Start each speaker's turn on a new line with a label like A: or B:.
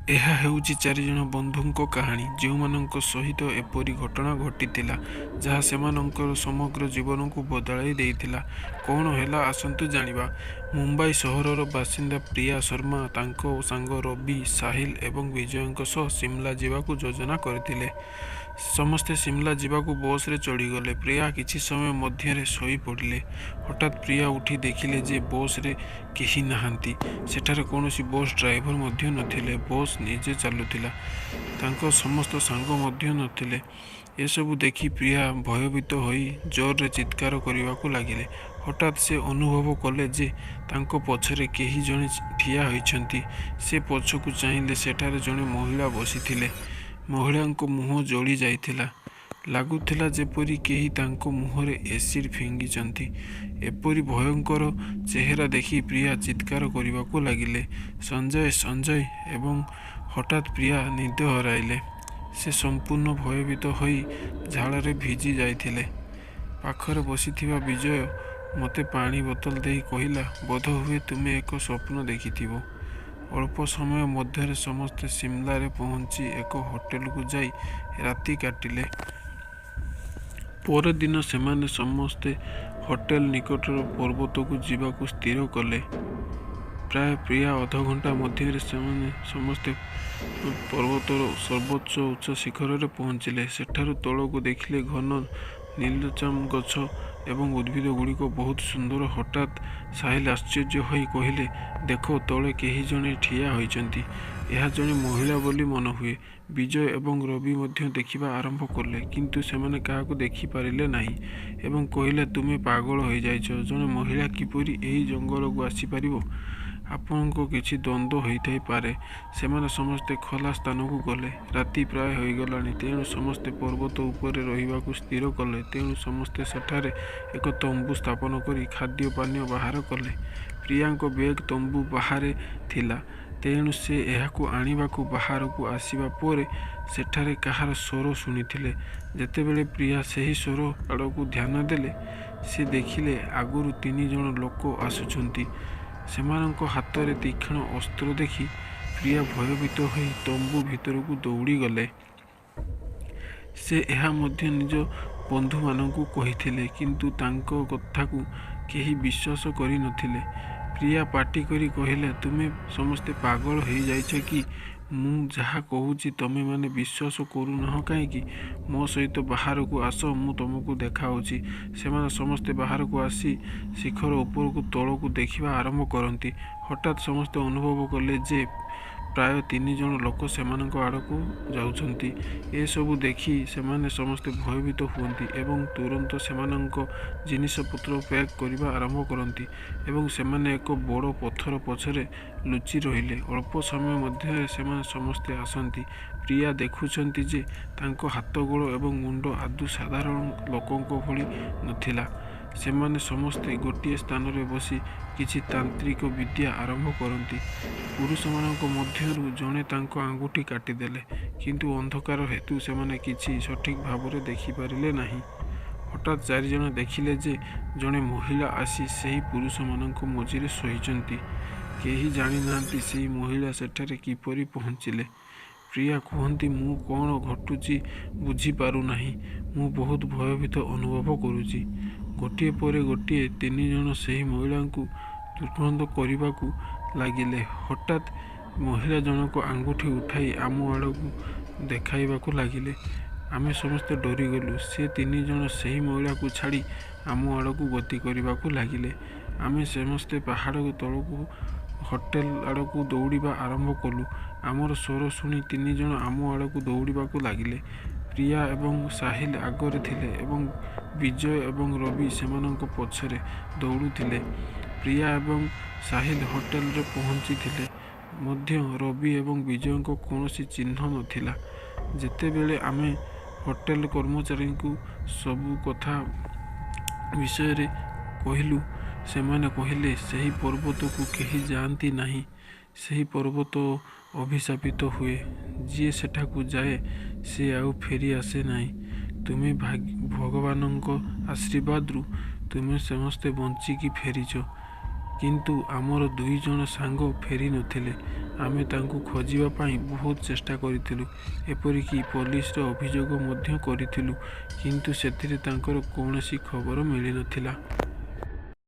A: ଏହା ହେଉଛି ଚାରିଜଣ ବନ୍ଧୁଙ୍କ କାହାଣୀ, ଯେଉଁମାନଙ୍କ ସହିତ ଏପରି ଘଟଣା ଘଟିଥିଲା, ଯାହା ସେମାନଙ୍କର ସମଗ୍ର ଜୀବନକୁ ବଦଳାଇ ଦେଇଥିଲା। କ'ଣ ହେଲା ଆସନ୍ତୁ ଜାଣିବା। ମୁମ୍ବାଇ ସହରର ବାସିନ୍ଦା ପ୍ରିୟା ଶର୍ମା ତାଙ୍କ ସାଙ୍ଗ ରବି, ସାହିଲ ଏବଂ ବିଜୟଙ୍କ ସହ ସିମଲା ଯିବାକୁ ଯୋଜନା କରିଥିଲେ। ସମସ୍ତେ ସିମଲା ଯିବାକୁ ବସରେ ଚଢ଼ିଗଲେ। ପ୍ରିୟା କିଛି ସମୟ ମଧ୍ୟରେ ଶୋଇପଡ଼ିଲେ। ହଠାତ୍ ପ୍ରିୟା ଉଠି ଦେଖିଲେ ଯେ ବସରେ କେହି ନାହାନ୍ତି। ସେଠାରେ କୌଣସି ବସ୍ ଡ୍ରାଇଭର ମଧ୍ୟ ନଥିଲେ। ବସ୍ ନିଜେ ଚାଲୁଥିଲା। ତାଙ୍କ ସମସ୍ତ ସାଙ୍ଗ ମଧ୍ୟ ନଥିଲେ। ଏସବୁ ଦେଖି ପ୍ରିୟା ଭୟଭୀତ ହୋଇ ଜୋରରେ ଚିତ୍କାର କରିବାକୁ ଲାଗିଲେ। ହଠାତ୍ ସେ ଅନୁଭବ କଲେ ଯେ ତାଙ୍କ ପଛରେ କେହି ଜଣେ ଠିଆ ହୋଇଛନ୍ତି। ସେ ପଛକୁ ଚାହିଁଲେ ସେଠାରେ ଜଣେ ମହିଳା ବସିଥିଲେ। ମହିଳାଙ୍କ ମୁହଁ ଜଳି ଯାଇଥିଲା। ଲାଗୁଥିଲା ଯେପରି କେହି ତାଙ୍କ ମୁହଁରେ ଏସିଡ୍ ଫିଙ୍ଗିଛନ୍ତି। ଏପରି ଭୟଙ୍କର ଚେହେରା ଦେଖି ପ୍ରିୟା ଚିତ୍କାର କରିବାକୁ ଲାଗିଲେ, ସଞ୍ଜୟ, ସଞ୍ଜୟ ଏବଂ ହଠାତ୍ ପ୍ରିୟା ନିଦ ହରାଇଲେ। ସେ ସମ୍ପୂର୍ଣ୍ଣ ଭୟଭୀତ ହୋଇ ଝାଳରେ ଭିଜି ଯାଇଥିଲେ। ପାଖରେ ବସିଥିବା ବିଜୟ ମୋତେ ପାଣି ବୋତଲ ଦେଇ କହିଲା, ବୋଧହୁଏ ତୁମେ ଏକ ସ୍ୱପ୍ନ ଦେଖିଥିବ। ଅଳ୍ପ ସମୟ ମଧ୍ୟରେ ସମସ୍ତେ ସିମଲାରେ ପହଞ୍ଚି ଏକ ହୋଟେଲକୁ ଯାଇ ରାତି କାଟିଲେ। ପରଦିନ ସେମାନେ ସମସ୍ତେ ହୋଟେଲ ନିକଟର ପର୍ବତକୁ ଯିବାକୁ ସ୍ଥିର କଲେ। ପ୍ରାୟ ପ୍ରିୟା ଅଧଘଣ୍ଟା ମଧ୍ୟରେ ସେମାନେ ସମସ୍ତେ ପର୍ବତର ସର୍ବୋଚ୍ଚ ଉଚ୍ଚ ଶିଖରରେ ପହଞ୍ଚିଲେ। ସେଠାରୁ ତଳକୁ ଦେଖିଲେ ଘନ ନୀଲଚାମ ଗଛ ଏବଂ ଉଦ୍ଭିଦଗୁଡ଼ିକ ବହୁତ ସୁନ୍ଦର। ହଠାତ୍ ସାହିଲ ଆଶ୍ଚର୍ଯ୍ୟ ହୋଇ କହିଲେ, ଦେଖ, ତଳେ କେହି ଜଣେ ଠିଆ ହୋଇଛନ୍ତି। ଏହା ଜଣେ ମହିଳା ବୋଲି ମନେହୁଏ। ବିଜୟ ଏବଂ ରବି ମଧ୍ୟ ଦେଖିବା ଆରମ୍ଭ କଲେ, କିନ୍ତୁ ସେମାନେ କାହାକୁ ଦେଖିପାରିଲେ ନାହିଁ ଏବଂ କହିଲେ, ତୁମେ ପାଗଳ ହୋଇଯାଇଛ, ଜଣେ ମହିଳା କିପରି ଏହି ଜଙ୍ଗଲକୁ ଆସିପାରିବ? ଆପଣଙ୍କ କିଛି ଦ୍ୱନ୍ଦ୍ୱ ହୋଇଥାଇପାରେ। ସେମାନେ ସମସ୍ତେ ଖୋଲା ସ୍ଥାନକୁ ଗଲେ। ରାତି ପ୍ରାୟ ହୋଇଗଲାଣି, ତେଣୁ ସମସ୍ତେ ପର୍ବତ ଉପରେ ରହିବାକୁ ସ୍ଥିର କଲେ। ତେଣୁ ସମସ୍ତେ ସେଠାରେ ଏକ ତମ୍ବୁ ସ୍ଥାପନ କରି ଖାଦ୍ୟ ପାନୀୟ ବାହାର କଲେ। ପ୍ରିୟାଙ୍କ ବ୍ୟାଗ ତମ୍ବୁ ବାହାରେ ଥିଲା, ତେଣୁ ସେ ଏହାକୁ ଆଣିବାକୁ ବାହାରକୁ ଆସିବା ପରେ ସେଠାରେ କାହାର ସ୍ୱର ଶୁଣିଥିଲେ। ଯେତେବେଳେ ପ୍ରିୟା ସେହି ସ୍ୱର ଆଡ଼କୁ ଧ୍ୟାନ ଦେଲେ, ସେ ଦେଖିଲେ ଆଗରୁ ତିନିଜଣ ଲୋକ ଆସୁଛନ୍ତି। ସେମାନଙ୍କ ହାତରେ ତୀକ୍ଷ୍ଣ ଅସ୍ତ୍ର ଦେଖି ପ୍ରିୟା ଭୟଭୀତ ହୋଇ ତମ୍ବୁ ଭିତରକୁ ଦୌଡ଼ିଗଲେ। ସେ ଏହା ମଧ୍ୟ ନିଜ ବନ୍ଧୁମାନଙ୍କୁ କହିଥିଲେ, କିନ୍ତୁ ତାଙ୍କ କଥାକୁ କେହି ବିଶ୍ୱାସ କରିନଥିଲେ। ପ୍ରିୟା ପାଟି କରି କହିଲେ, ତୁମେ ସମସ୍ତେ ପାଗଳ ହୋଇଯାଇଛ କି? ମୁଁ ଯାହା କହୁଛି ତୁମେମାନେ ବିଶ୍ୱାସ କରୁନାହଁ କାହିଁକି? ମୋ ସହିତ ବାହାରକୁ ଆସ, ମୁଁ ତୁମକୁ ଦେଖାଉଛି। ସେମାନେ ସମସ୍ତେ ବାହାରକୁ ଆସି ଶିଖର ଉପରକୁ ତଳକୁ ଦେଖିବା ଆରମ୍ଭ କରନ୍ତି। ହଠାତ୍ ସମସ୍ତେ ଅନୁଭବ କଲେ ଯେ ପ୍ରାୟ ତିନିଜଣ ଲୋକ ସେମାନଙ୍କ ଆଡ଼କୁ ଯାଉଛନ୍ତି। ଏସବୁ ଦେଖି ସେମାନେ ସମସ୍ତେ ଭୟଭୀତ ହୁଅନ୍ତି ଏବଂ ତୁରନ୍ତ ସେମାନଙ୍କ ଜିନିଷପତ୍ର ପ୍ୟାକ୍ କରିବା ଆରମ୍ଭ କରନ୍ତି ଏବଂ ସେମାନେ ଏକ ବଡ଼ ପଥର ପଛରେ ଲୁଚି ରହିଲେ। ଅଳ୍ପ ସମୟ ମଧ୍ୟରେ ସେମାନେ ସମସ୍ତେ ଆସନ୍ତି। ପ୍ରିୟା ଦେଖୁଛନ୍ତି ଯେ ତାଙ୍କ ହାତ, ଗୋଡ଼ ଏବଂ ମୁଣ୍ଡ ଆଦୌ ସାଧାରଣ ଲୋକଙ୍କ ଭଳି ନଥିଲା। ସେମାନେ ସମସ୍ତେ ଗୋଟିଏ ସ୍ଥାନରେ ବସି କିଛି ତାନ୍ତ୍ରିକ ବିଦ୍ୟା ଆରମ୍ଭ କରନ୍ତି। ପୁରୁଷମାନଙ୍କ ମଧ୍ୟରୁ ଜଣେ ତାଙ୍କ ଆଙ୍ଗୁଠି କାଟିଦେଲେ, କିନ୍ତୁ ଅନ୍ଧକାର ହେତୁ ସେମାନେ କିଛି ସଠିକ୍ ଭାବରେ ଦେଖିପାରିଲେ ନାହିଁ। ହଠାତ୍ ଚାରିଜଣ ଦେଖିଲେ ଯେ ଜଣେ ମହିଳା ଆସି ସେହି ପୁରୁଷମାନଙ୍କ ମଝିରେ ଶୋଇଛନ୍ତି। କେହି ଜାଣିନାହାନ୍ତି ସେହି ମହିଳା ସେଠାରେ କିପରି ପହଞ୍ଚିଲେ। ପ୍ରିୟା କୁହନ୍ତି, ମୁଁ କ'ଣ ଘଟୁଛି ବୁଝିପାରୁନାହିଁ। ମୁଁ ବହୁତ ଭୟଭୀତ ଅନୁଭବ କରୁଛି। ଗୋଟିଏ ପରେ ଗୋଟିଏ ତିନିଜଣ ସେହି ମହିଳାଙ୍କୁ ଦୁର୍ଗନ୍ଧ କରିବାକୁ ଲାଗିଲେ। ହଠାତ୍ ମହିଳା ଜଣକ ଆଙ୍ଗୁଠି ଉଠାଇ ଆମ ଆଡ଼କୁ ଦେଖାଇବାକୁ ଲାଗିଲେ। ଆମେ ସମସ୍ତେ ଡରିଗଲୁ। ସେ ତିନିଜଣ ସେହି ମହିଳାକୁ ଛାଡ଼ି ଆମ ଆଡ଼କୁ ଗତି କରିବାକୁ ଲାଗିଲେ। ଆମେ ସମସ୍ତେ ପାହାଡ଼ ତଳକୁ ହୋଟେଲ ଆଡ଼କୁ ଦୌଡ଼ିବା ଆରମ୍ଭ କଲୁ। ଆମର ସ୍ୱର ଶୁଣି ତିନିଜଣ ଆମ ଆଡ଼କୁ ଦୌଡ଼ିବାକୁ ଲାଗିଲେ। ପ୍ରିୟା ଏବଂ ସାହିଲ ଆଗରେ ଥିଲେ ଏବଂ ବିଜୟ ଏବଂ ରବି ସେମାନଙ୍କ ପଛରେ ଦୌଡ଼ୁଥିଲେ। ପ୍ରିୟା ଏବଂ ସାହିଲ ହୋଟେଲରେ ପହଞ୍ଚିଥିଲେ ମଧ୍ୟ ରବି ଏବଂ ବିଜୟଙ୍କ କୌଣସି ଚିହ୍ନ ନଥିଲା। ଯେତେବେଳେ ଆମେ ହୋଟେଲ କର୍ମଚାରୀଙ୍କୁ ସବୁ କଥା ବିଷୟରେ କହିଲୁ, ସେମାନେ କହିଲେ, ସେହି ପର୍ବତକୁ କେହି ଯାଆନ୍ତି ନାହିଁ। ସେହି ପର୍ବତ ଅଭିଶାପିତ ହୁଏ। ଯିଏ ସେଠାକୁ ଯାଏ ସେ ଆଉ ଫେରି ଆସେ ନାହିଁ। ତୁମେ ଭଗବାନଙ୍କ ଆଶୀର୍ବାଦରୁ ତୁମେ ସମସ୍ତେ ବଞ୍ଚିକି ଫେରିଛ। କିନ୍ତୁ ଆମର ଦୁଇଜଣ ସାଙ୍ଗ ଫେରି ନ ଥିଲେ। ଆମେ ତାଙ୍କୁ ଖୋଜିବା ପାଇଁ ବହୁତ ଚେଷ୍ଟା କରିଥିଲୁ। ଏପରିକି ପୋଲିସରେ ଅଭିଯୋଗ ମଧ୍ୟ କରିଥିଲୁ। କିନ୍ତୁ ସେଥିରେ ତାଙ୍କର କୌଣସି ଖବର ମିଳି ନ ଥିଲା।